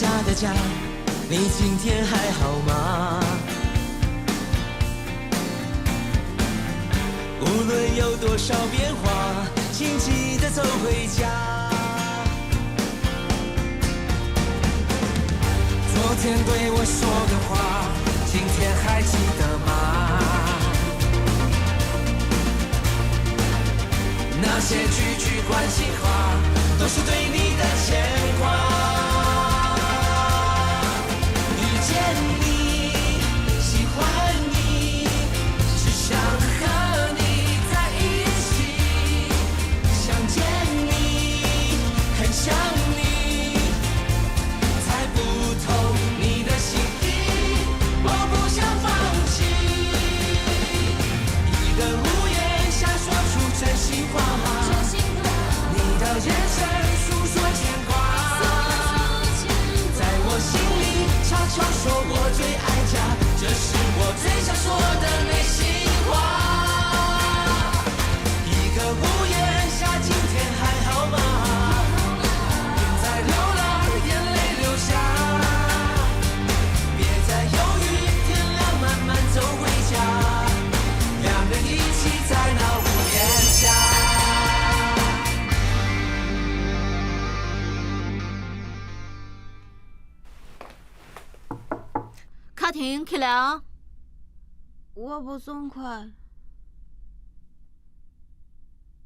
下的家，你今天還好嗎？無論有多少變化，請記得走回家。昨天對我說的話，今天還記得嗎？那些句句關心話，都是對你的牽掛。遇見你，喜歡你，只想和你在一起。想見你，很想你，猜不透你的心意，我不想放棄。一個屋檐下說出真心話，你的眼神訴說牽掛，在我心裡悄悄說我最愛家，這是我最想說的內心話。一個屋檐下，今天還好嗎？別再流浪，眼淚流下，別再猶豫，天亮慢慢走回家，兩人一起在那屋檐下。卡婷起來啊！我無爽快。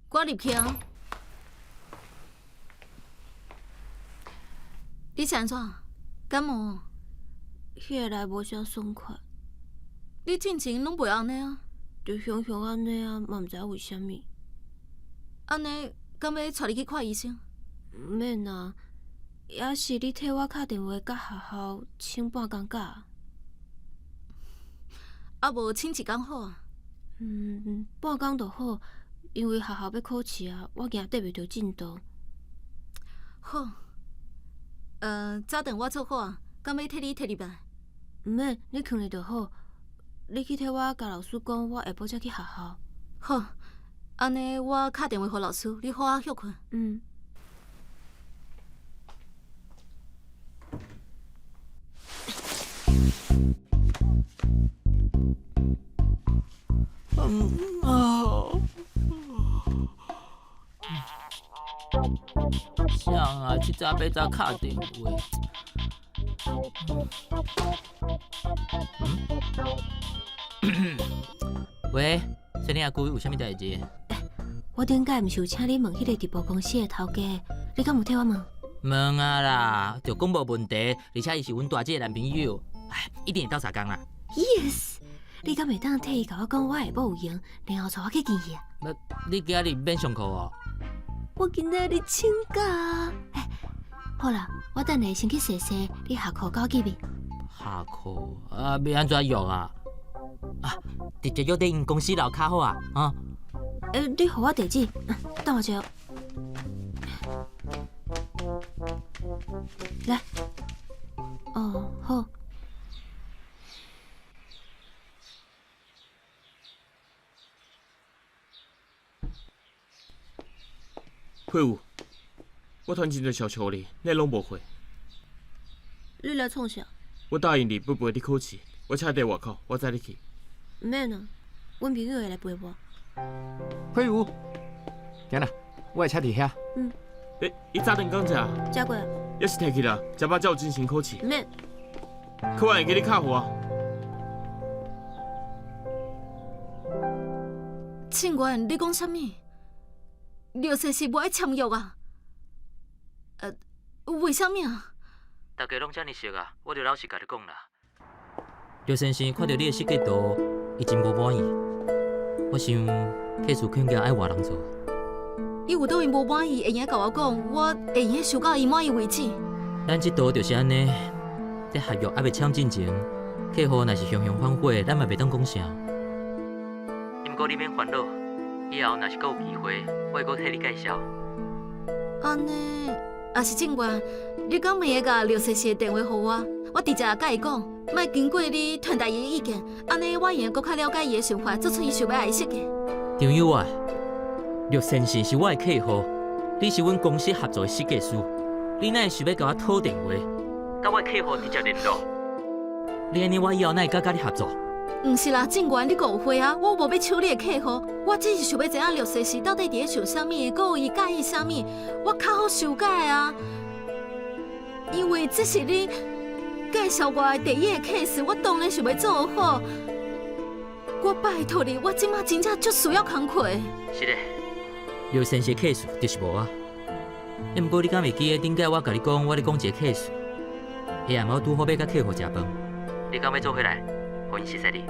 我入去啊！你是按怎？感冒？彼下來無啥爽快。你進前攏袂按呢啊？就雄雄按呢啊，嘛毋知影為啥物。按呢，敢欲帶你去看醫生？毋免啊，抑是你替我敲電話佮學校請半工假。啊無請一工好啊？嗯，半工就好，因為學校欲考試啊，我驚綴袂著進度。好，早頓我做好啊，敢欲替你提入來？毋免，你囥咧就好。你去替我共老師講，我下晡才去學校。好，按呢我敲電話予老師，你好好歇睏。嗯。嗯啊！啥啊？七早八早敲電話。嗯？喂，小玲阿姑有啥物代誌？我頂擺毋是有請你問彼個直播公司的頭家，你敢有替我問？問啊啦，就講無問題，而且伊是阮大姐的男朋友，哎，一定會鬥相共啦。 Yes，你敢會當替伊共我講，我下晡有閒，然後帶我去見伊啊？你今仔日免上課哦？我今仔日請假。欸，好啦，我等下先去洗洗，你下課佮我見面。下課啊，欲按怎約啊？啊，直接約佇𪜶公司樓跤好啊，啊？欸，你予我地址，等我一下。來，哦，好。佩武，我傳真濟消息予你，你攏無回。你來創啥？我答應你欲陪你考試，我車佇外口，我載你去。毋免啦，阮朋友會來陪我。佩武，行啦，我的車佇遐。嗯。欸，伊早頓敢食？食過。猶是提去啦，食飽才有精神考試。毋免。考完會記你敲予我。慶元，你講啥物？劉先生無愛簽約啊？為啥物啊？大家攏遮爾熟啊，我就老實共你講啦。劉先生看著你的設計圖，伊真無滿意。我想客事肯定愛換人做。伊有佗位無滿意，會用共我講，我會用修到伊滿意為止。咱這道就是按呢，佇合約猶未簽進前，客戶若是雄雄反悔，咱嘛袂當講啥。毋過你免煩惱，以後若是閣有機會，我會閣替你介紹。按呢，也是正月，你敢會用共劉先生的電話予我？我直接共伊講，莫經過你傳達伊的意見，按呢我會用閣較了解伊的想法，做出伊想欲愛的設計。張友啊，劉先生是我的客戶，你是阮公司合作的設計師，你哪會想欲共我討電話？佮我的客户直接联络。你按呢，我以后哪会敢佮你合作？毋是啦，警官，你误会啊！我无欲抢你的客户，我只是想欲知影陆西西到底伫咧想啥物，阁有伊佮意啥物，我较好修改啊。因为这是你介绍我的第一个 case，我当然想欲做好。我拜托你，我这马真正足需要工课。是的，刘先生 case 就是无啊。毋过你敢会记得顶摆我共你讲，我咧讲一个 case，彼暗我拄好欲佮客户食饭，你敢欲做伙来？予𪜶熟似你。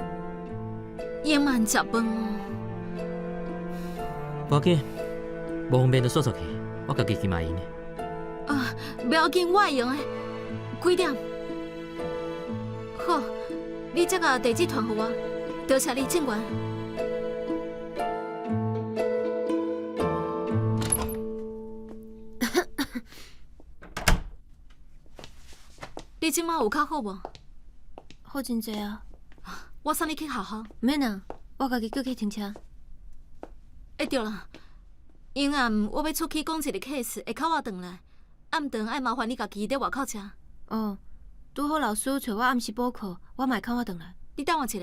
永慢食饭。无要紧，无方便就煞出去，我家己去嘛会用的。啊，不要紧，我会用的。几点？好，你才共地址传予我。多谢你，警官。你这马有较好无？好真济啊！我送你去学校。免啦，我家己叫计程车。欸对啦，𪜶暗我欲出去讲一个 case，会较晚转来。暗顿爱麻烦你家己伫外口食。哦，拄好老师揣我暗时补课，我嘛会较晚转来。你等我一下。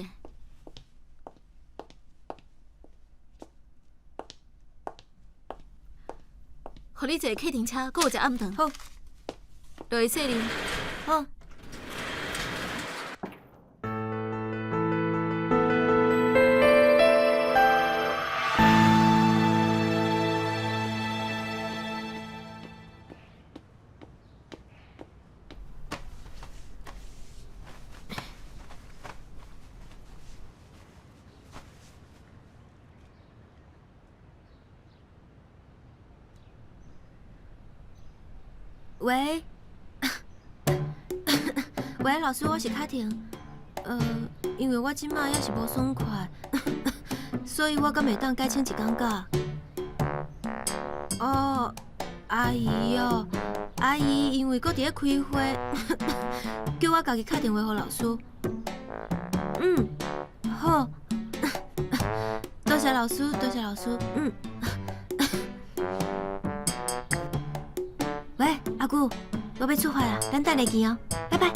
予你坐计程车，阁有食暗顿。好，落去细哩。好。喂，喂，老师，我是卡婷。因为我这马犹是无爽快，所以我敢会当改请一工假。哦，阿姨哦，阿姨因为阁伫咧开会，叫我家己敲电话予老师。嗯，好，多谢老师，多谢老师。嗯。喂，阿姑，我欲出发啦，咱等下见哦，拜拜。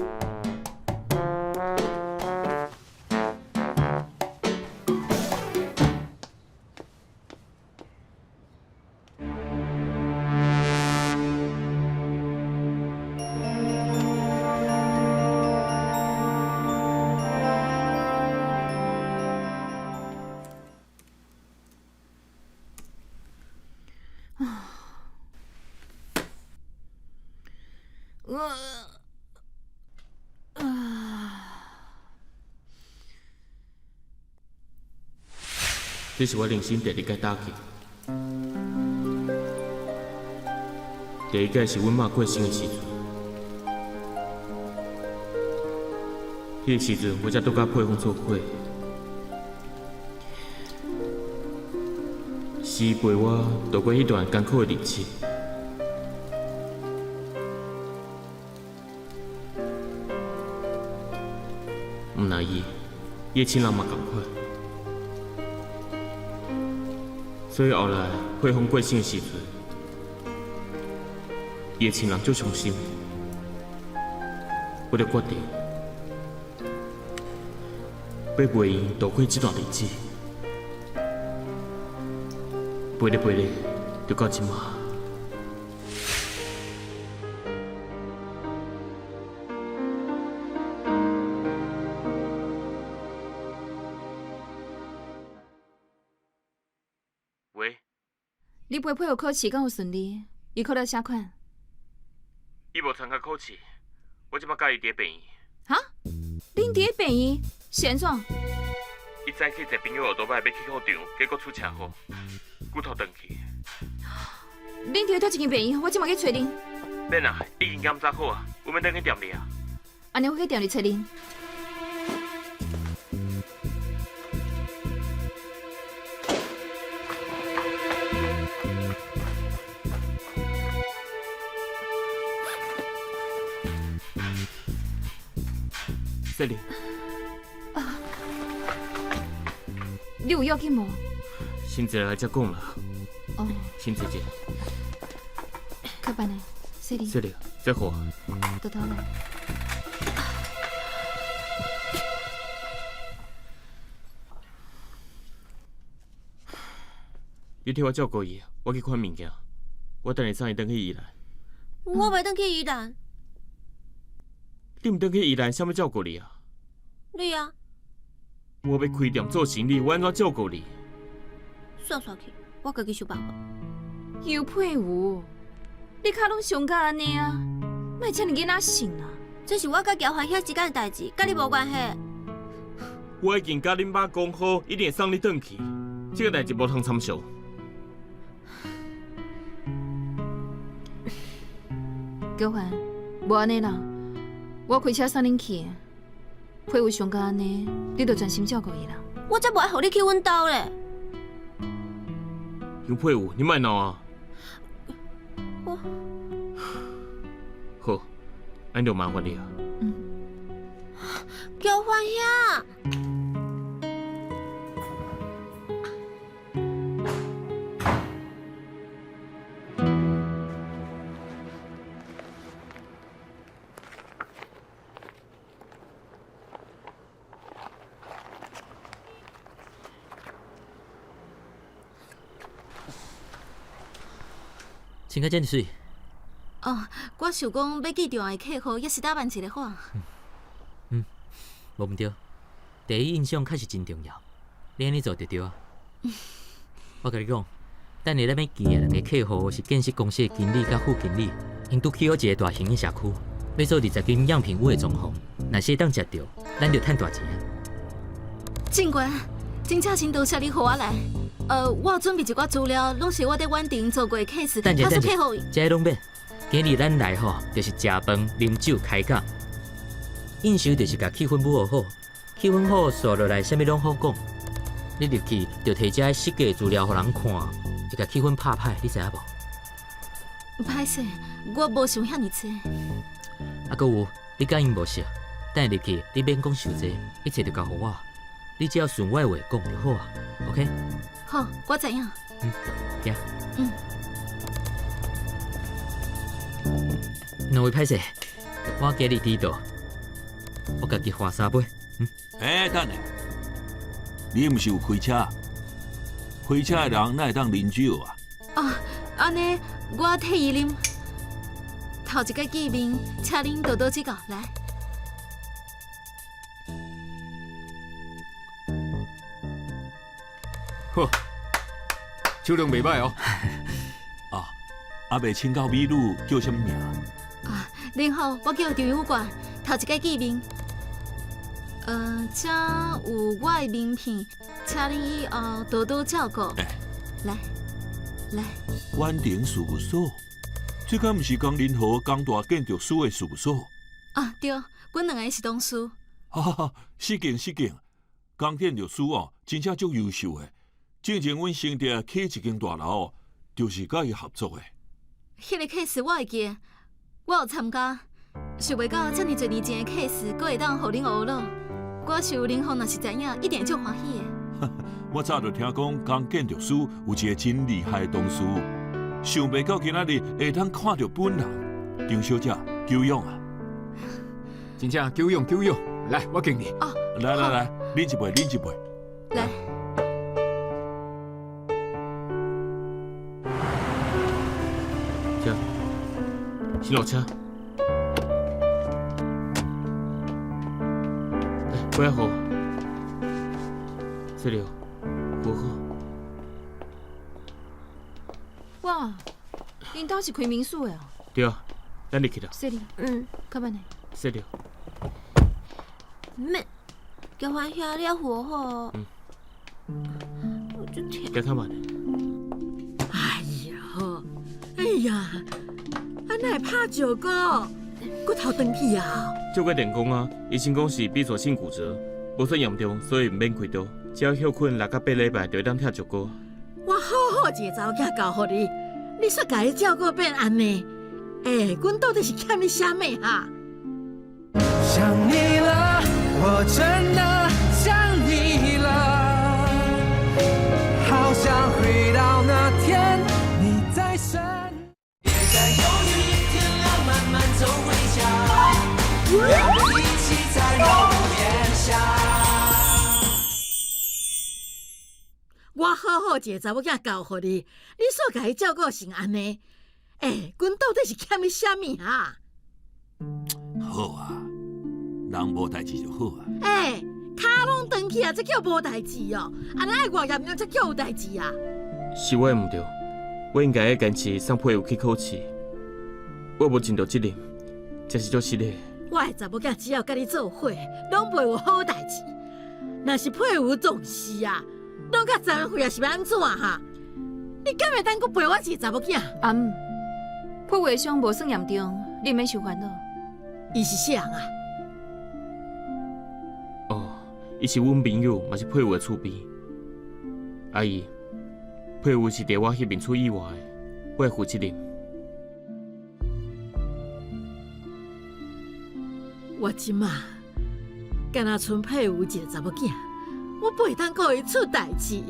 这是我人生第二摆打击。第一摆是阮妈过身的时阵，彼个时阵我才拄佮佩芳做伙，是伊陪我度过彼段艰苦的日子。毋但伊，伊的亲人嘛仝款。所以后来佩芳过身的时阵，伊的亲人足伤心，我就决定欲陪𪜶度过这段日子，陪咧陪咧，就到这马。喂，你陪配合考试敢有顺利？伊考了啥款？伊无参加考试，我这马佮伊伫咧病院。哈？恁伫咧病院？是按怎？伊早起坐朋友的欧多摆欲去考场，结果出车祸，骨头断去。恁伫咧佗一间病院，我这马去揣恁。免啦，已经检查好啊，阮欲转去店里啊。按呢我去店里揣恁。雪玲。你有要紧无？先坐来才讲啦。哦。先坐者。较慢的，雪玲。雪玲，这货。豆豆来。你替我照顾伊，我去款物件。我等下送伊转去宜兰。我袂转去宜兰。你毋转去宜兰，啥物照顾你啊？你啊。我欲开店做生意，我按怎照顾你？煞煞去，我家己想办法。尤佩如，你跤拢伤甲按呢啊，莫遮尔囡仔性啦。这是我佮乔凡兄之间的代志，佮你无关系。我已经佮恁爸讲好，一定会送你转去，这个代志无通参详。乔凡，无按呢啦，我开车送恁去。佩如伤甲按呢，你就专心照顾伊啦。我才无爱予你去阮兜咧。杨佩如，你莫闹啊！我好，按就麻烦你啊。嗯。乔凡兄。穿甲遮尔媠。哦，我想讲欲见重要的客户，犹是打扮一下好。嗯，无毋对，第一印象确实真重要。你按呢做就对啊。我共你讲，等下咱欲见的两个客户是建设公司的经理佮副经理，𪜶拄起好一个大型的社区，欲做20间样品屋的装潢，若是会当接著，咱就趁大钱啊。警官，真正真多谢你予我来。我有准备一寡资料，拢是我伫远程做过的 case。等下，等下，这拢免。今日咱来吼，就是食饭、啉酒、开讲。应酬就是共气氛舞好，气氛好，煞落来，啥物拢好讲。你入去就提这设计资料予人看，会共气氛拍歹，你知影无？歹势，我无想遐尔济。啊，阁有，你佮𪜶无熟，等下入去你免讲伤济，一切就交予我。你只要顺我的话讲就好啊，OK？好，我知影。嗯，行。嗯。两位歹势，我今日迟到，我家己换三杯。嗯。欸，等下，你毋是有开车？开车的人哪会当啉酒啊？哦，按呢，我替伊啉。头一摆见面，请恁多多指教，来。好，手量袂䆀哦。啊，犹未请教美女叫啥物名？啊，您好，我叫张友冠，头一摆见面。这有我的名片，请恁以后多多照顾。欸。来，来。远程事务所，这敢毋是江仁和江大建筑师的事务所？啊，对，阮两个是同事。哈哈哈，失敬失敬，江建筑师哦，真正足优秀的。之前阮新竹起一间大楼，就是佮伊合作的。彼个 case 我会记得，我有参加。想袂到遮尔济年前的 case，阁会当予恁呵咾。我想林凤若是知影，一定足欢喜的。我早就听讲，江建筑师有一个真厉害的同事，想袂到今仔日会当看著本人。张小姐，久仰啊！真正久仰久仰，来，我敬你。哦，来来来，啉一杯，啉一杯。来。车，先落车。来，不要吼。这里不好。哇，𪜶兜是开民宿的哦。对啊，咱入去啦。说哩，嗯，较慢的。说哩。免，乔凡兄，你要扶好。嗯。我就疼。行较慢。哎呦，哎呀，啊哪会拍石膏，骨头断去啊？照过电讲啊，医生讲是闭锁性骨折，无算严重，所以毋免开刀，只要歇睏6到8礼拜就会当拆石膏。我好好一个查某囝交予你，你煞共伊照顾变按呢？欸，阮到底是欠你啥物哈？想你了，我真的想你了，好想回到那天你在身。别再犹豫，天亮慢慢走回家，让我们一起在屋檐下。我好好一个查某囝交予你，你煞共伊照顧成按呢？欸，阮到底是欠你啥物哈？好啊，人無代誌就好啊。欸，跤攏斷去啊，這叫無代誌哦？按呢愛偌嚴重才叫有代誌啊？是我的毋對，我應該愛堅持送佩瑜去考試，我無盡著責任，真是足失禮。我的查某囝只要佮你做伙，攏袂有好代誌。若是佩瑜重視啊，攏甲殘廢啊，是欲按怎哈？你敢會當閣陪我一個查某囝？阿姆，佩瑜的傷無算嚴重，你毋免傷煩惱。伊是啥人啊？哦，伊是阮朋友，嘛是佩瑜的厝邊。阿姨，佩瑜是佇我彼邊出意外的，我會負責任。我這馬敢若賰佩瑜一個查某囝，我袂當閣予伊出代誌，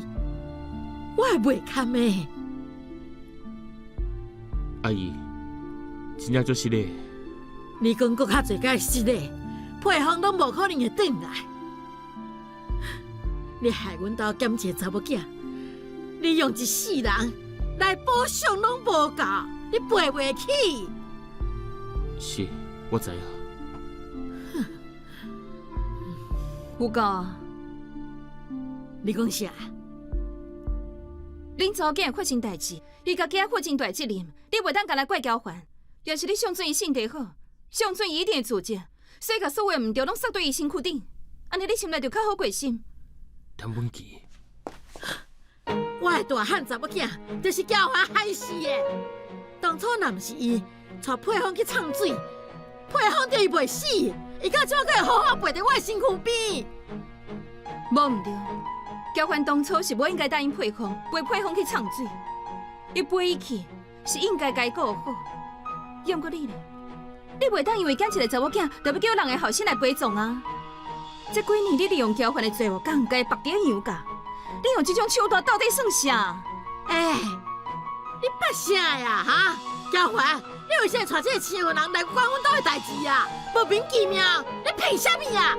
我會袂堪的。阿姨，真正足失禮。你講閣較濟擺失禮，佩芳攏無可能會轉來。你害阮兜減一個查某囝，你用一世人來補償攏無夠，你賠袂起。是，我知影。有夠啊！你講啥？恁查某囝發生代誌，伊家己愛負真大責任，你袂當干焦怪喬凡。若是你相信伊性地好，相信伊一定會自責，所以共所有毋對攏捒佇伊身軀頂，按呢你心內就較好過心。陳文琪，我的大漢查某囝就是喬凡害死的。當初若毋是伊帶佩芳去沖水，佩芳就會袂死，伊到這擺閣會好好陪佇我的身軀邊。無毋對，喬凡當初是無應該答應佩芳，陪佩芳去沖水，伊陪伊去是應該共伊顧好。毋過你呢？你袂當因為揀一個查某囝，就欲叫人的後生來陪葬啊！這幾年你利用喬凡的罪惡感，共伊縛佇羊架，你用這種手段到底算啥？欸，你捌啥呀？哈，喬凡，你為啥會帶這個生份人來管阮兜的代誌啊？莫名其妙，你憑啥物啊？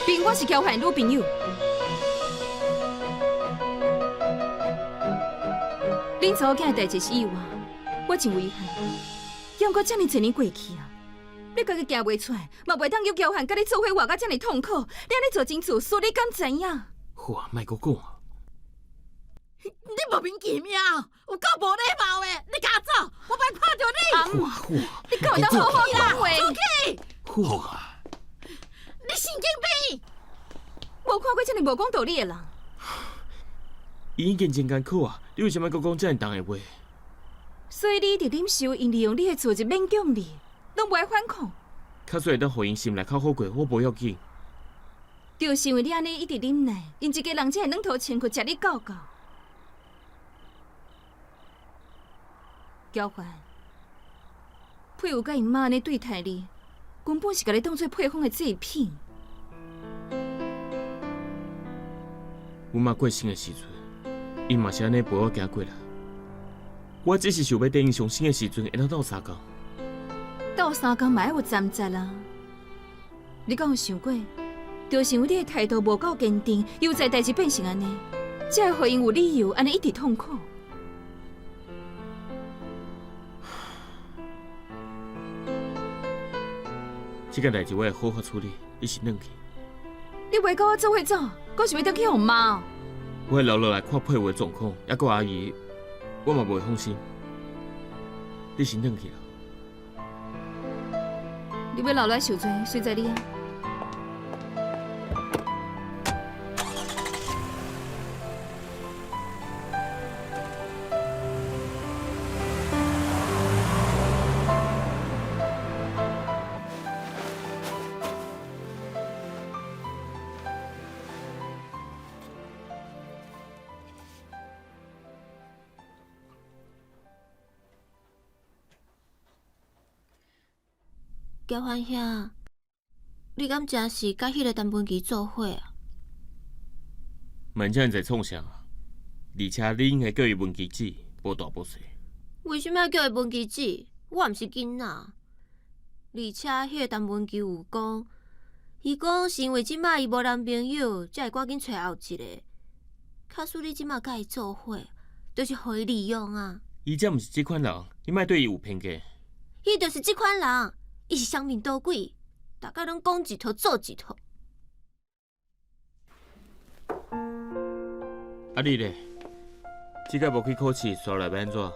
憑我是喬凡女朋友，恁查某囝的代誌是意外，我真遺憾。毋過這爾濟年過去啊，你家己行袂出來，嘛袂當叫喬凡佮你做伙活甲這爾痛苦。你按呢做真自私，你敢知影？好啊，莫閣講啊！你莫名其妙，有夠無禮貌的！你共我走，我欲拍著你！阿姆，你敢會當好好講話？出去！好啊！你神經病！無看過這爾無講道理的人。伊已經真艱苦啊，你為啥物閣講這爾重的話？所以你一直忍受𪜶利用你的挫折勉強你，攏無愛反抗。假使會當予𪜶心內較好過，我無要緊。就是因為你按呢一直忍耐，𪜶一家人才會軟土深窟食你夠夠。喬凡，佩瑜佮𪜶媽按呢對待你，根本是共你當做佩芳的祭品。阮媽過身的時陣，𪜶嘛是按呢陪我行過來。我只是想欲佇𪜶傷心的時陣會當鬥相共。鬥相共嘛愛有暫時啦。你敢有想過，就是因為你的態度無夠堅定，又在代誌變成按呢，才會予𪜶有理由按呢一直痛苦。這件代誌我會好好處理，你先轉去。你袂佮我做伙走，閣想欲轉去予罵？我會留落來看佩瑜的狀況，猶閣阿姨，我嘛袂放心。你先轉去啦。你欲留來受罪，隨在你啊。喬凡兄，你敢真是佮彼个陳文琪做伙啊？免遮爾濟創啥，而且你應該叫伊文琪姊，無大無細。為啥物愛叫伊文琪姊？我毋是囡仔。而且彼个陳文琪有講，伊講是因為這擺伊無男朋友，才會趕緊揣後一個。假使你這擺佮伊做伙，就是予伊利用啊。伊才毋是這款人，你莫對伊有偏見。伊就是這款人，伊是雙面刀鬼，逐家攏講一套做一套。啊你咧？這擺無去考試，煞來欲按怎？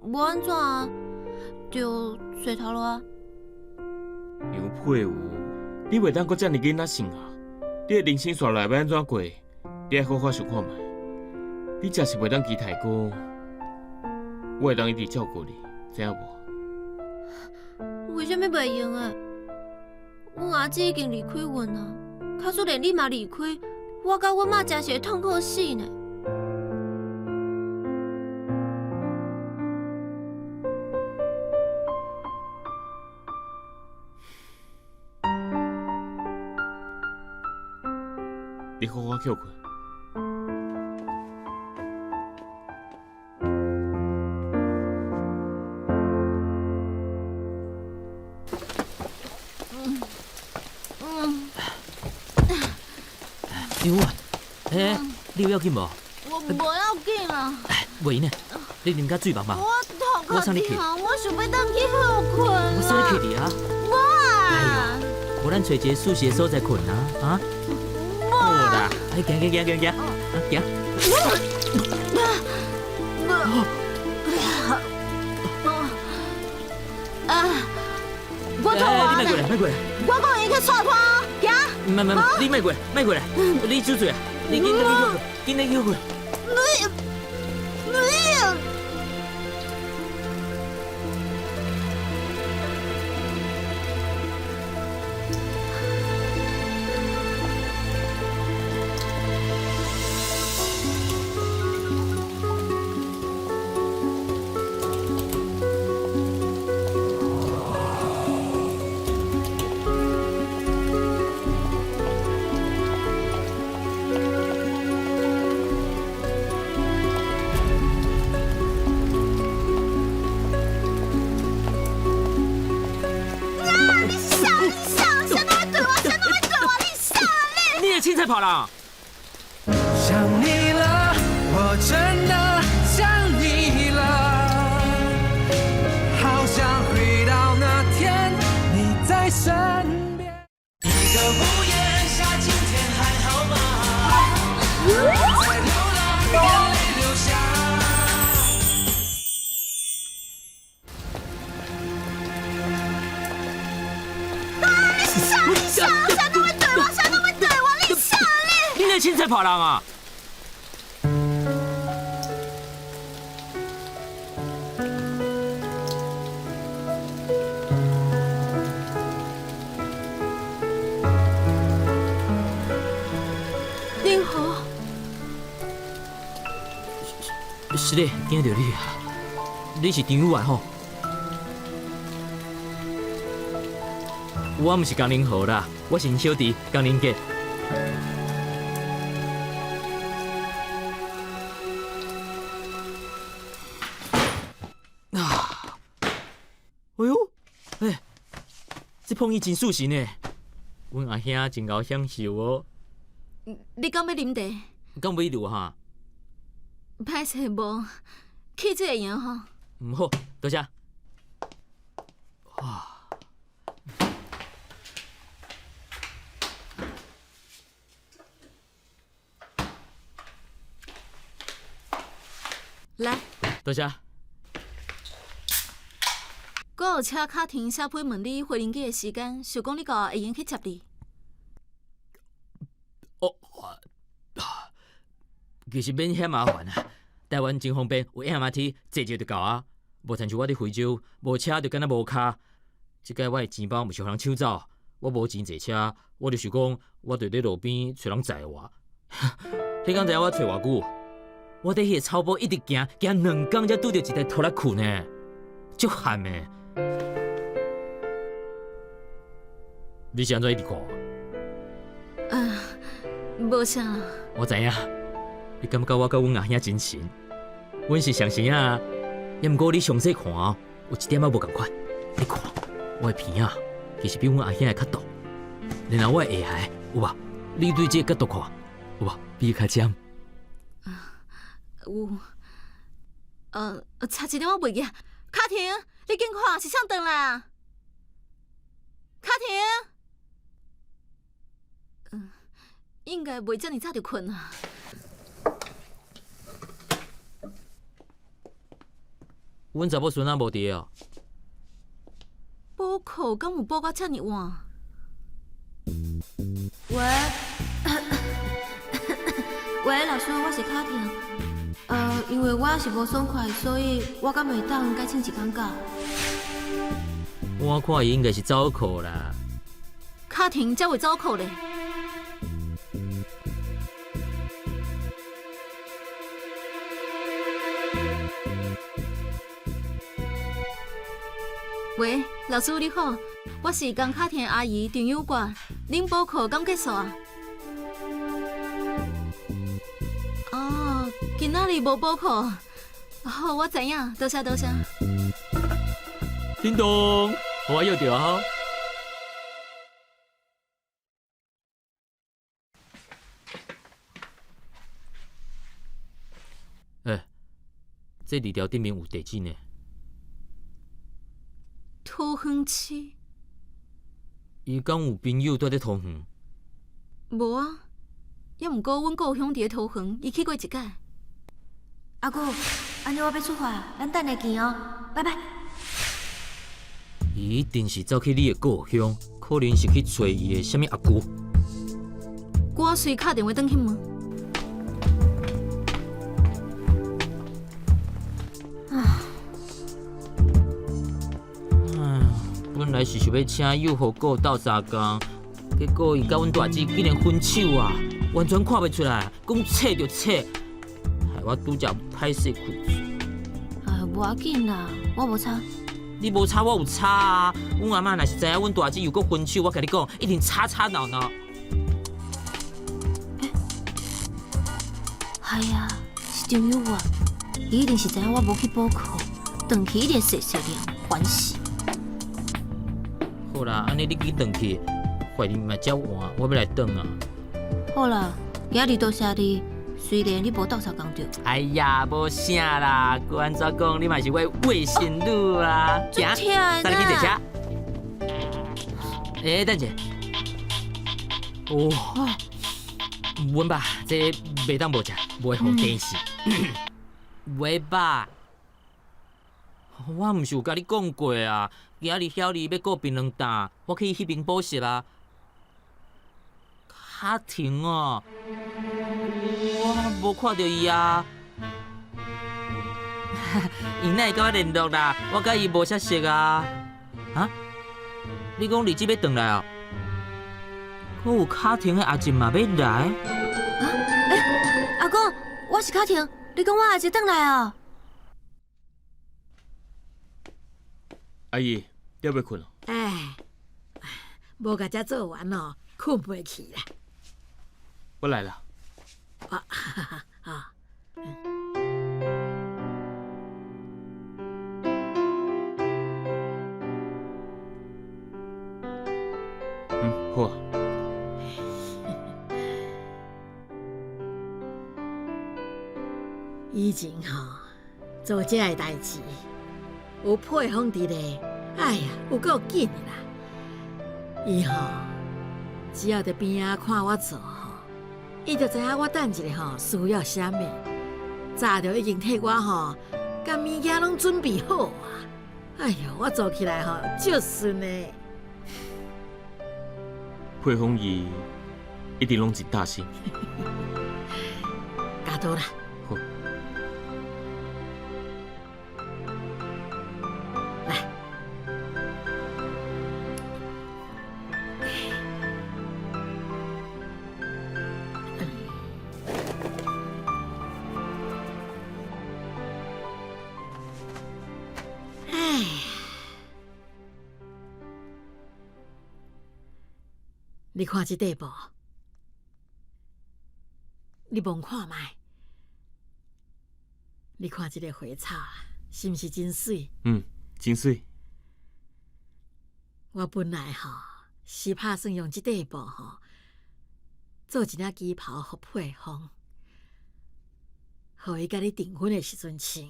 無按怎啊，就洗頭路啊。楊佩如，你袂當閣遮爾囡仔性啊！你的人生煞來欲按怎過？你愛好好想看覓。你真是袂當期待講，我會當一直照顧你，知影無？為啥物袂用的？阮阿姊已經離開阮啊，假使連你嘛離開，我佮阮媽真是會痛苦死呢。你好好歇睏。张婉，欸，你有要緊無？我無要緊啦。袂用呢，你啉較水茫茫。我頭殼痛，我想欲轉去歇睏。我送你去佇啊。無啊。無咱揣一个舒適的所在睏啊，啊？無啦，哎，行行行行行，啊行。啊！我痛啊！你莫過來，莫過來。我講伊去帶拖，行。毋毋毋，你莫過來，莫過來，你酒醉啊！你緊來去歇睏，緊來去歇睏。你你。凊彩跑啦！想你了，我真的想你了，好想回到那天你在身邊。一個屋檐下，今天還好嗎？在流浪，眼淚流下。啊！你是啥？你是啥？啥都會對我，啥都會對我，你啥你？你咧凊彩跑人啊！林豪，是咧，驚著你啊！你是張宇源吼？我毋是江林豪啦，我是𪜶小弟江林杰。啊！哎喲，欸，這碰椅真舒適呢。阮阿兄真𠢕享受哦。你敢欲啉茶？敢欲留哈？歹勢無，氣水會用吼。毋好，多謝。哇！來，多謝。閣有車卡停寫批問你回林記的時間，想講你到會用去接你。哦，其實免遐麻煩啊，台灣真方便，有 MRT 坐坐就到啊。無親像我佇非洲，無車就敢若無跤。這擺我的錢包毋是予人搶走，我無錢坐車，我就想講，我就佇路邊揣人載我。你敢知影我揣偌久？我佇彼个草埔一直行，行兩工才拄著一台拖拉庫呢，足譀的。你是按怎一直看我？啊，無啥。我知影，你感覺我佮阮阿兄真親，阮是雙生仔，也毋過你詳細看哦，有一點仔無仝款。你看，我的鼻仔其實比阮阿兄的較毒。然後我的下頦有無？你對這個角度看，有無？比伊較尖。有。差一點我袂記。卡婷，你緊看是啥轉來啊？卡婷，應該袂遮爾早就睏啊。阮查某孫仔無佇哦。補課敢有補到遮爾晚？喂，喂，老師，我是卡婷。因為我是無爽快，所以我敢會當改請一工假。我看伊應該是走課啦。卡婷才會走課咧。喂，老師你好，我是江卡婷阿姨陳友國，恁補課敢結束啊？哦，今仔日無補課，好，我知影，多謝多謝。叮咚，我約著啊！欸，這字條頂面有地址呢。桃園市。伊敢有朋友蹛佇桃園？無啊，猶毋過阮故鄉佇咧桃園，伊去過一擺。阿姑，按呢我欲出發，咱等下見哦，拜拜。伊一定是走去你的故鄉，可能是去揣伊的啥物阿姑。我隨敲電話轉去問。唉，本來是想欲請幼和顧鬥相共，結果伊佮阮大姊竟然分手啊，完全看袂出來，講扯就扯，害我拄則歹勢開嘴。哎，無要緊啦，我無差。你無差，我有差啊！阮阿嬤若是知影阮大姊又閣分手，我共你講，一定吵吵鬧鬧。欸，係啊，是張友啊，伊一定是知影我無去補課，轉去一定細細念，煩死。好啦，按呢你去轉去，懷疑嘛遮晚，我欲來轉啊。好啦，今日多謝你。雖然你無鬥相共著，哎呀，無啥啦，閣按怎講，你嘛是我的外甥女啊。足疼等你去坐車。欸，等一下。哦，阮爸，這袂當無食，無會予電死。袂吧？我毋是有共你講過啊，今仔日曉你欲顧檳榔擔，我去彼邊補習啊。卡婷哦，我無看著伊啊。伊哪會佮我聯絡啦？我佮伊無啥熟啊。啊？你講麗姊欲轉來哦？閣有卡婷的阿姊嘛欲來？啊？欸，阿公，我是卡婷，你講我阿姊轉來哦？阿姨，你猶欲睏哦？哎，無共這做完哦，睏袂去啦。我來啦。啊，哈哈啊。嗯，好啊。以前吼做這个代誌，有配方佇咧，哎呀，有夠緊的啦。伊吼只要佇邊仔看我做吼，伊就知影我等一下吼需要啥物，早就已經替我吼，共物件攏準備好啊。哎喲，我做起來吼足順的。配方伊一直攏真大心。加多啦。好。來。哎，你看這塊布，你摸看覓？你看這个花草啊，是毋是真媠？嗯，真媠。我本來吼是拍算用這塊布吼做一領旗袍予佩芳，予伊佮你訂婚的時陣穿。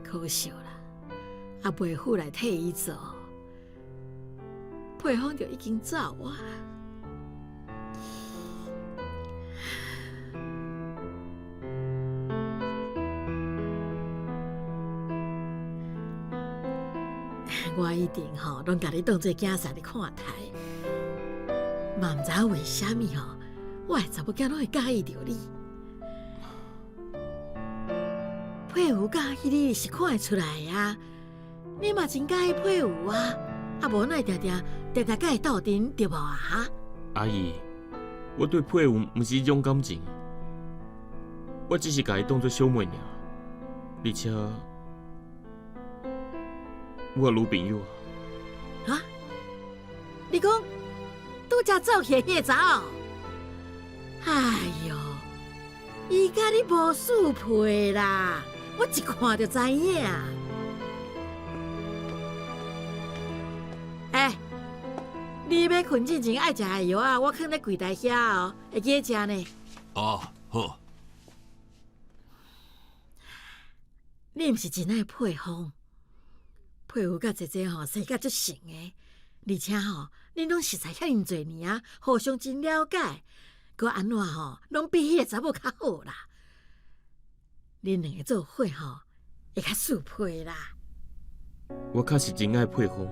可惜啦，也袂赴來替伊做，佩芳就已經走啊。我一定吼，攏共你當做囝婿咧看待，嘛毋知影為啥物吼，我的查某囝攏會佮意著你。佩瑜佮意你是看會出來的啊，你嘛真佮意佩瑜啊，啊無哪會定定定定佮伊鬥陣對無啊？哈？阿姨，我對佩瑜毋是這種感情，我只是共伊當做小妹爾，而且。我有女朋友啊！啊？你講拄才走去的彼個查某？哎喲，伊佮你無相配啦，我一看就知影。欸，你欲睏進前愛食的藥仔，我囥咧櫃台遐哦，會記得食呢。哦，好。你毋是真愛佩芳？佩瑜佮姐姐吼生甲足成的，而且吼恁攏熟似遐爾濟年啊，互相真了解，閣按怎吼攏比彼個查某較好啦。恁兩个做伙吼會較相配啦。我確實真愛佩芳，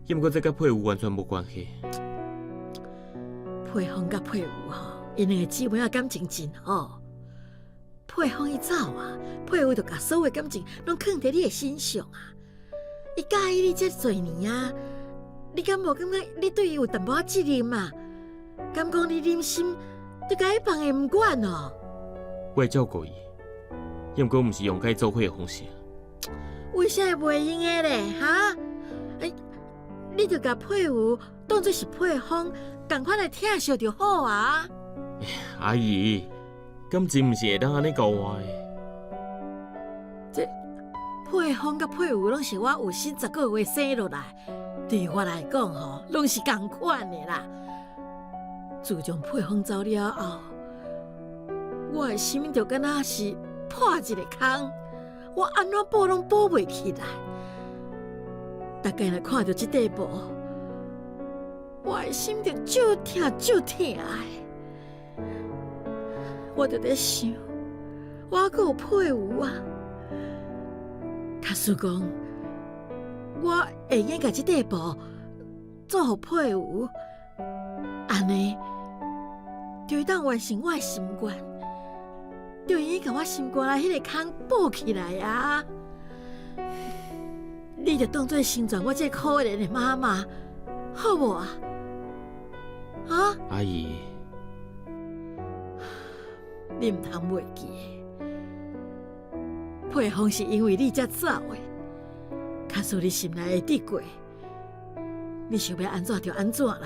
毋過這佮佩瑜完全無關係。佩芳佮佩瑜吼，𪜶兩个姊妹仔感情真好。佩芳伊走啊，佩瑜就共所有感情攏囥佇你的身上啊。伊佮意你這濟年啊，你敢無感覺你對伊有淡薄仔責任啊？敢講你忍心就共伊放下毋管哦？我會照顧伊，毋過毋是用佮伊做伙的方式。為啥會袂用的咧？哈？欸，你就共佩瑜當做是佩芳，仝款來疼惜就好啊。阿姨，感情毋是會當按呢交換的。這佩芳佮佩瑜攏是我有心10個月生落來，對我來講吼，攏是仝款的啦。自從佩芳走了後，我的心就敢若是破一個空，我按怎補攏補袂起來。逐家若看著這塊布，我的心就足疼足疼的。我就咧想，我猶閣有佩瑜啊。假使講，我會用共這塊布做予佩瑜，按呢就會當完成我的心願，就會用共我心肝內彼個空補起來啊！你就當做成全我這個可憐的媽媽，好無啊？啊？阿姨，你毋通袂記的，佩芳是因為你才走的。假使你心內會得過，你想欲按怎就按怎啦。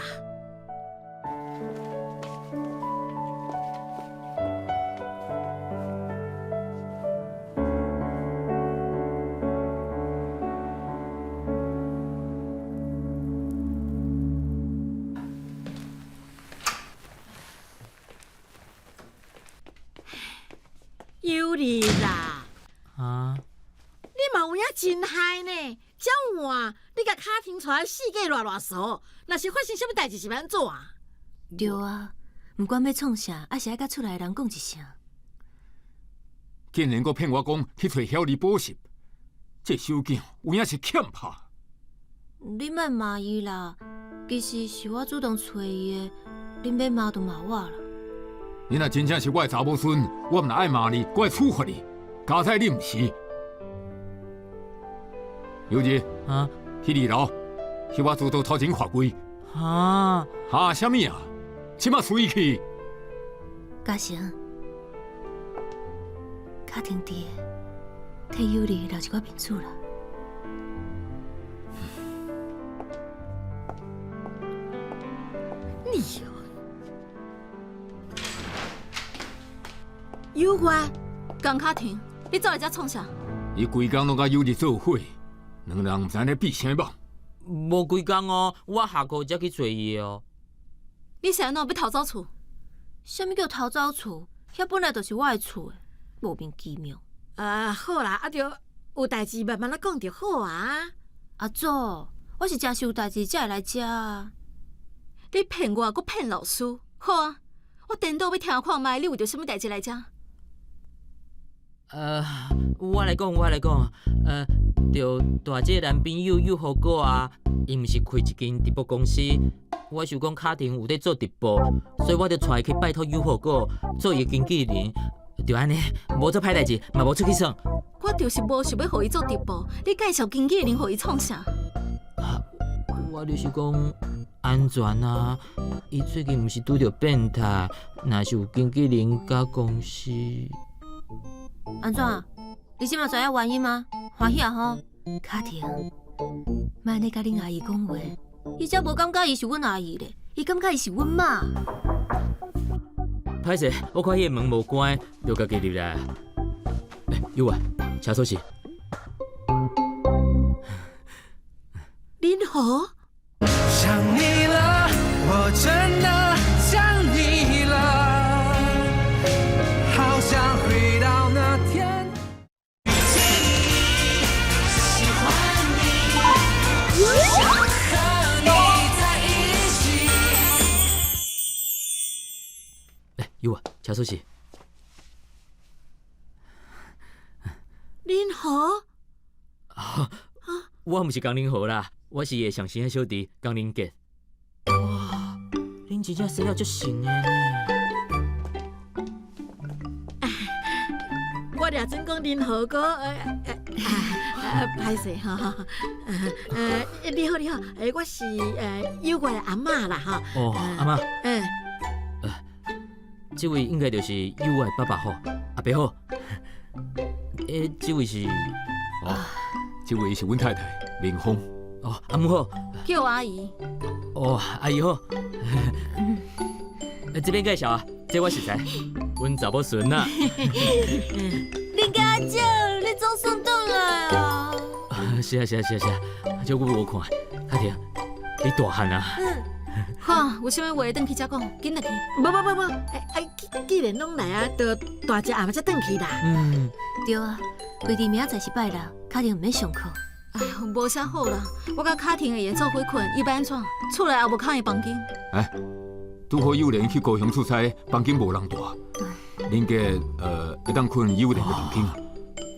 有你啦！啊！你嘛有影真害呢！這晚你共卡亭帶四界亂亂踅，若是發生啥物代誌是欲按怎啊？對啊，毋管欲創啥，抑是愛佮厝內人講一聲。竟然閣騙我講去揣曉你補習，這小囝有影是欠拍。你莫罵伊啦，其實是我主動揣伊的，恁欲罵就罵我啦。你若真正是我的查某孫，我毋但愛罵你，閣會處罰你。佳哉你毋是。尤二，啊，去二樓，去我廚桌頭前罰跪。啊？哈？啥物啊？這馬隨去。嘉誠，卡停佇的，替尤二留一寡面子啦。你哦，有我，江卡亭，你走來遮創啥？伊規工攏佮尤二做伙，兩人毋知咧閉啥物網。無規工哦，我下課才去揣伊的哦。你是按怎欲偷走厝？啥物叫偷走厝？遐本來就是我的厝的，莫名其妙。啊，好啦，啊著有代誌慢慢仔講就好啊。阿祖，我是誠實有代誌才會來遮啊。你騙我，閣騙老師，好啊！我顛倒欲聽看覓，你為著啥物代誌來遮？我來講，我來講，著大姐男朋友有好哥啊，伊毋是開一間直播公司，我想講卡婷有咧做直播，所以我就帶伊去拜託有好哥做伊的經紀人，就按呢，無做歹代誌，嘛無出去耍。我就是無想欲予伊做直播，你介紹經紀人予伊創啥？啊，我就是講安全啊，伊最近毋是拄著變態，若是有經紀人佮公司。按怎？你這馬知影原因嗎？歡喜啊吼！卡婷，莫按呢佮恁阿姨講話，伊才無感覺伊是阮阿姨咧，伊感覺伊是阮媽。歹勢，我看彼个門無關，就家己入來。欸，有啊，車鎖匙。林豪。想你了，我真的想你了，好想回到那天。遇見你，喜歡你，想和你在一起。欸，有啊，車鎖匙。林豪。啊，我毋是江林豪啦。我是伊的上新的小弟江林傑。哇，恁真正生了足神的呢！我掠準講林豪哥，歹勢吼，你好你好，我是有我的阿嬤啦吼。哦，阿嬤。嗯。這位應該就是有我的爸爸吼，阿伯好。欸，這位是？哦，這位是阮太太林峰。哦，阿母好，叫阿姨。哦，阿姨好。這邊介紹啊，這我熟似，阮查某孫啊。林家姐，你總算轉來啊！是啊是啊是啊是啊，足久無看，卡婷，你大漢啊。嗯。好，有啥物話轉去才講，緊轉去。無無無無，哎，既然攏來啊，就大食暗才轉去啦。嗯。對啊，規定明仔載是拜六，卡婷毋免上課。哎喲，無啥好啦，我佮卡婷會用做伙睏，伊欲按怎？厝內也無空的房間。哎，拄好幼蓮去高雄出差，房間無人蹛。恁家會當睏幼蓮的房間啊？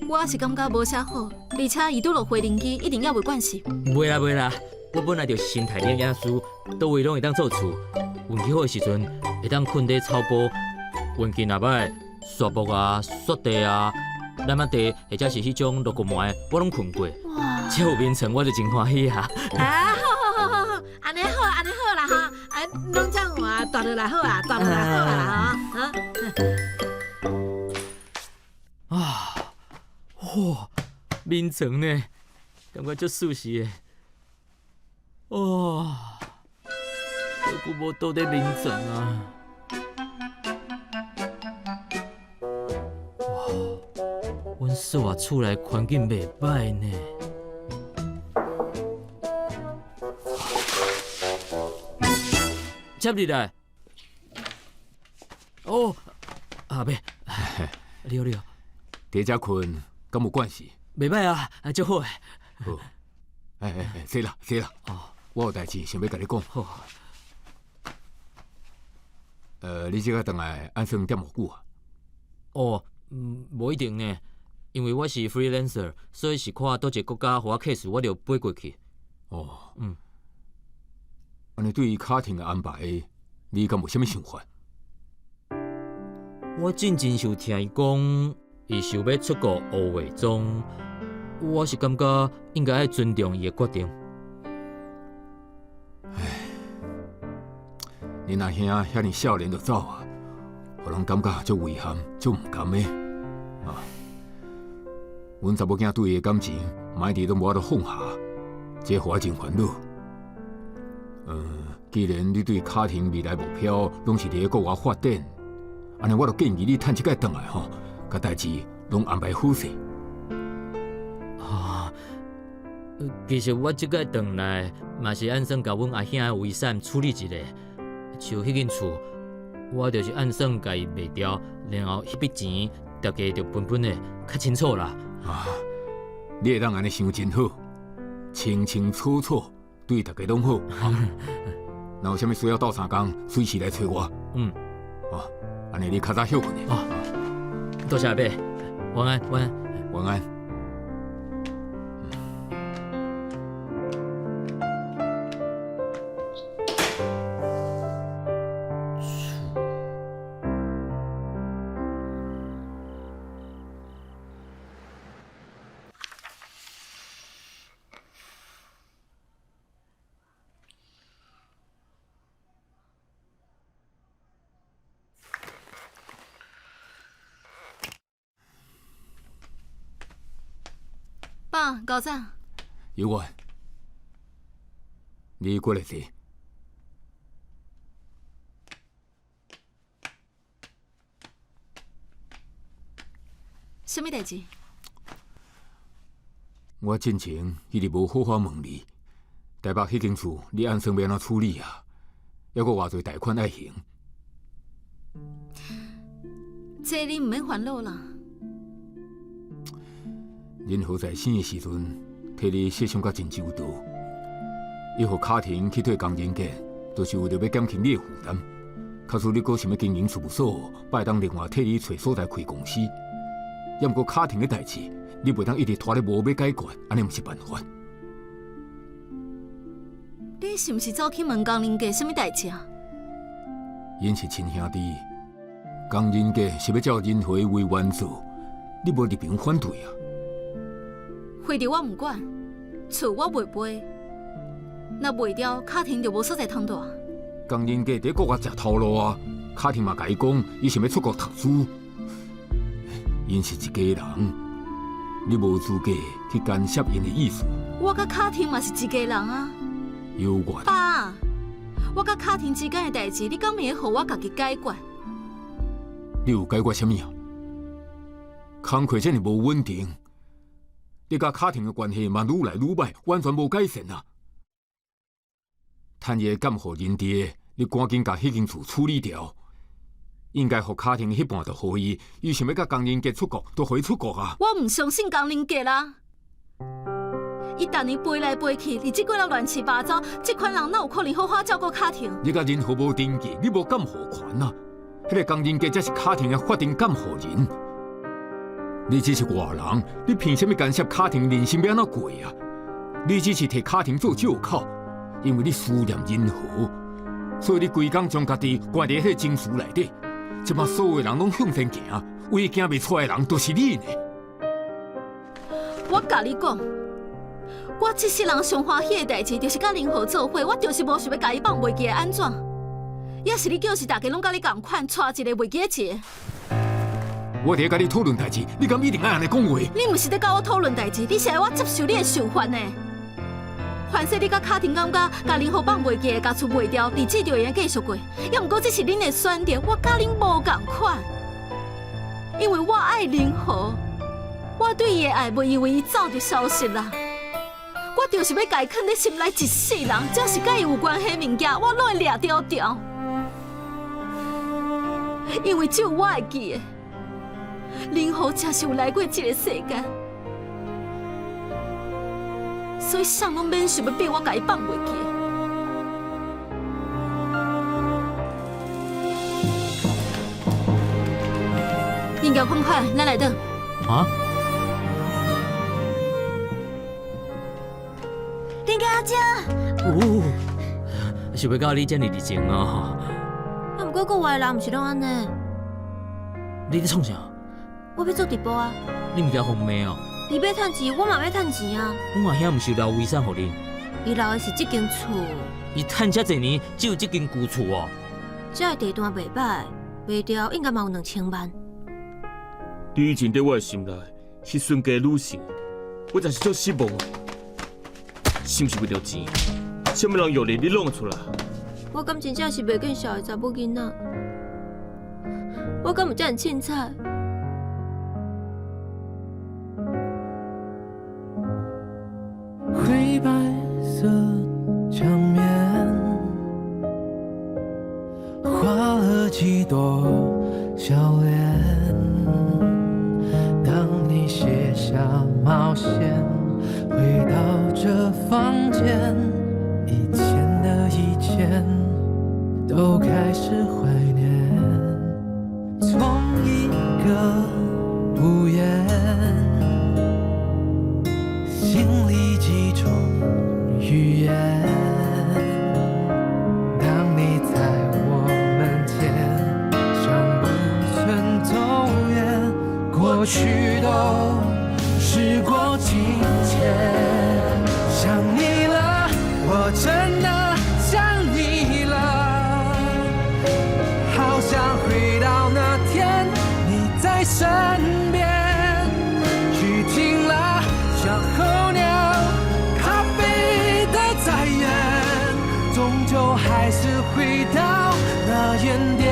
我是感覺無啥好，而且伊拄落飛輪機，一定猶未慣勢。袂啦袂啦，我本來就是生態營養師，佗位攏會當做厝。運氣好的時陣，會當睏佇草埔；運氣若歹，雪木啊、雪地啊、湳仔地，或者是彼種落骨糜，我攏睏過。哇！這有眠床，我就真歡喜啊！啊，好好好好好，按呢好，按呢好啦哈，啊，攏這樣啊，蹛落來好啊，蹛落來好啊啦哈，啊！啊，哇，眠床呢，感覺足舒適的。哇，足久無倒佇眠床啊！哇，阮嫂仔厝內環境袂歹呢。接入來。哦，阿伯，你好你好。佇遮睏敢有關係？袂歹啊，足好的。好，哎哎哎，坐啦坐啦。哦，我有代誌想欲共你講。好。你這個轉來按算踮偌久啊？哦，無一定呢，因為我是 freelancer，所以是看佗一個國家予我 case，我就飛過去。哦，嗯。按呢對於卡婷的安排，你敢有啥物想法？我進前是有聽伊講，伊想欲出國學化妝，我是感覺應該愛尊重伊的決定。唉，恁阿兄遐爾少年就走啊，予人感覺足遺憾、足毋甘的。啊，阮查某囝對伊的感情，嘛一直攏無法度放下，這予我真煩惱。既然你對卡婷未來目標攏是佇咧國外發展，按呢我就建議你趁這擺轉來吼，共代誌攏安排好勢。啊，其实我這擺轉來，嘛是按算共阮阿兄的遺產處理一下。像彼間厝，我就是按算共伊賣掉，然後彼筆錢大家就分分的較清楚啦。啊，你會當按呢想真好，清清楚楚，對大家攏好。若有啥物需要鬥相共，隨時來揣我。嗯。哦，按呢你較早歇睏的。哦，多謝阿伯，晚安，晚安，晚安。爸，高早。有我，你过来坐。啥物代誌？我進前一直無好好問你，台北彼間厝你按算欲按怎處理啊？猶閣偌濟貸款愛還？這你毋免煩惱啦。仁和在生的時陣，替你設想甲真周到，伊予卡庭去對工人傑，就是為著欲減輕你的負擔。假使你閣想欲經營事務所，拜當另外替你揣所在開公司。猶毋過卡庭的代誌，你袂當一直拖咧無欲解決，按呢毋是辦法。你是毋是走去問工人傑啥物代誌啊？𪜶是親兄弟，工人傑是欲照仁和的遺願做，你無立場反對啊？廢著我毋管，厝我袂賣，若賣掉，卡庭就無所在通蹛。工人傑佇國外食頭路啊，卡庭嘛共伊講，伊想欲出國讀書。𪜶是一家人，你無資格去干涉𪜶的意思。我佮卡庭嘛是一家人啊。有我。爸，我佮卡庭之間的代誌，你敢會予我家己解決？你有解決啥物啊？工課遮爾無穩定，你佮卡庭的關係嘛愈來愈歹，完全無改善啊！趁伊的監護人佇，你趕緊共彼間厝處理掉。應該予卡庭彼半就予伊，伊想欲佮江仁傑出國，就予伊出國啊！我毋相信江仁傑啦！伊逐年飛來飛去，日子過了亂七八糟，這款人哪有可能好好照顧卡庭？你佮仁和無登記，你無監護權啊！彼個江仁傑才是卡庭的法定監護人。你只是外人，你憑啥物干涉卡庭人生欲按怎過啊？你只是替卡庭做借口，因為你思念仁和，所以你規工將家己關佇彼個情緒內底。這擺所有人攏向前行，唯一行袂出來的人就是你呢。我共你講，我這世人上歡喜的代誌，就是佮仁和做伙，我就是無想欲共伊放袂記會按怎？抑是你叫是大家攏佮你仝款，娶一個袂記得一個？我佇咧佮你討論代誌，你敢一定愛按呢講話？你毋是咧佮我討論代誌，你是愛我接受你的想法呢？凡勢你佮卡庭感覺，共仁和放袂記，共厝賣掉，日子就會用繼續過。猶毋過這是恁的選擇，我佮恁無仝款，因為我愛仁和，我對伊的愛袂因為伊走就消失啦。我就是欲共伊囥佇心內一世人，只要是佮伊有關係的物件，我攏會掠牢牢。因為只有我會記得，仁和真是有來過這個世間。所以，啥攏免想欲逼我共伊放袂記。物件款款，咱來倒。啊？林家姐。哦，想袂到你遮爾熱情哦。啊，毋過國外的人毋是攏按呢。你咧創啥？我欲做直播啊。你毋驚予罵哦？你欲趁錢，我嘛欲趁錢啊！阮阿兄毋是留遺產予恁？伊留的是這間厝。伊趁遮濟年，只有這間舊厝哦。這个地段袂䆀，賣掉應該嘛有2000萬。你以前佇我的心內是孫家女婿，我真是足失望的。是毋是為著錢？啥物人約你，你攏會出來？我敢真正是袂見笑的查某囡仔？我敢有遮爾凊彩？回笑臉。當你卸下帽線，回到這房間，以前的一切都開始懷念。同一個屋檐，心裡幾種語言。當你在我門前，像不曾走遠，過去都時過境遷。想你了，我真的想你了，好想回到那天你在身邊。雨停了，像候鳥，它飛得再遠，終究還是回到那原點。